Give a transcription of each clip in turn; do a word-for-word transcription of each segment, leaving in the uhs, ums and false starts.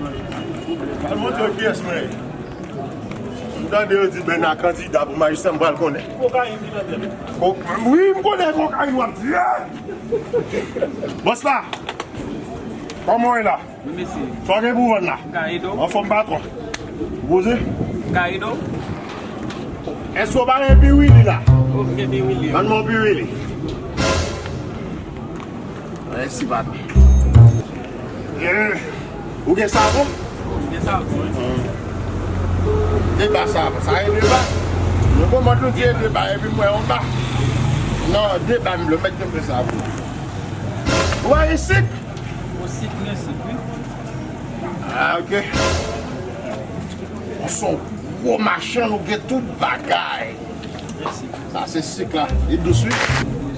Al montre yo kiyès mwen ye. M tande yo di Bèna kandida pou majistra, m pral konnen. Kokayin ki nan tèt. Ko-, wi, m konnen kokayin w ap di a. Bòs la, kòman w ye la? Wi, mesye. Sa w gen pou vann la? M ka ede w. Anfòm, patwon. Ou poze? M ka ede w. Èske w pa gen piwili la? O, m gen piwili. Vann mwen yon piwili. Mèsi, patwon. Eh, ou gen savon? M gen savon, wi. Hmm. Deba savon. Sa e deba? Nou komand nou di e deba, epi m wè yon ba. Non, deba m vle, mèt gen savon. Ou pa gen sik? O, sik, m gen sik, wi. Ah, ok. Ou se yon gwo machann, ou gen tout bagay. Mèsi. Sa se sik la. Li dous, wi.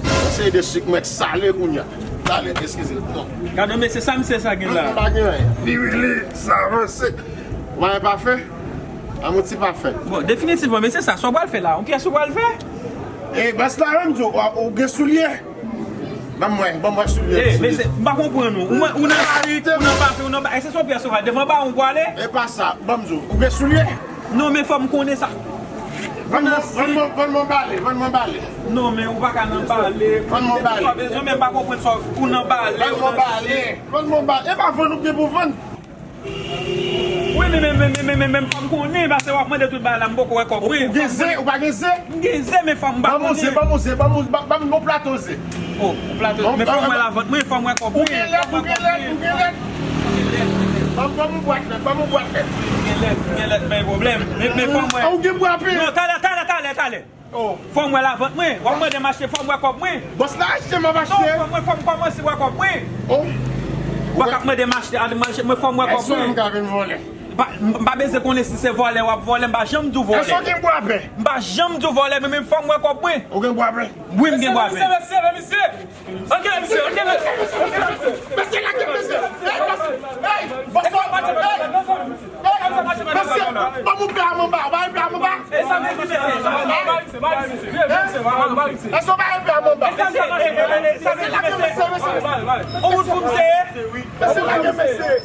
Sa se de sik mwen k sale kounye a. Talè, eskize, non. Gade, mesye, sa misye sa gen la. M pa gen anyen. Piwili, savon, sik. Ou pa gen pafen? An, yon ti pafen. Bon, definitivman, mesye, sa, sa w pral fè la? Yon pyès ou pral fè? E, bòs la, menm di w, ou gen soulye? Ban m wè, ban m wè soulye. Eh, mesye, m pa konprann ou. Ou, ou nan lari, ou nan pafen, ou nan ba-, èske se yon pyès ou pral devan ba ou pwale? E pa sa, ban m di w, ou gen soulye? Non, men fò m konnen sa. Vann mwen, vann mwen, vann mwen bale, vann mwen bale. Non, men ou pa ka nan bale. Vann mwen bale. Sa bezwen, men m pa konprann sa, ou nan bale, ou nan bale. Vann mwen bale. E pa vann ou gen pou vann. Wi, men, men, men, men, men, men, men, fò m konnen, paske w ap mande tout bagay la, m poko wè kòb mwen. Ou gen ze, ou pa gen ze? M gen ze, men fò m pa konnen. Ban m ze, ban m ze, ban m, ban, ban m yon plato ze. O, yon plato ze. Men fò m wè lavant mwen, fò m wè kòb mwen. Ou gen lèt, ou gen lèt, ou gen lèt. Ban m, ban m yon bwat lèt, ban m yon bwat lèt. M gen lèt, m gen lèt, pa gen pwoblèm. Men, men fò m wè. A, ou gen bwape? Non, talè, talè, talè, talè. Oh. Fò m wè lavant mwen. W ap mande m achte, fò m wè kòb mwen. Bòs la achte, m ap achte. Non, fò mwen, fò m kòmanse wè kòb mwen. Oh. Ou pa ka ap mande m achte, al manje, mwen fò m wè kòb mwen. Èske m ka vin vòlè? M pa, m pa bezwen konnen si se vòlè w ap vòlè, m pa janm di w vòlè. Èske w gen bwapen? M pa janm di w vòlè, men, men fò m wè kòb mwen. Ou gen bwapen? Wi, m gen bwapen. Mesye, mesye, mesye, mesye. Ann gade misye, ann gade misye, ann gade misye. Mesye, lage misye. Hey, bòs, hey, bòs, hey. Mesye, ban m yon pè a manba, ba yon pè a manba. Èske w ba yon pè a manba? Mesye, lage mesye, mesye. Ou moun fou, mesye. Mesye, lage mesye.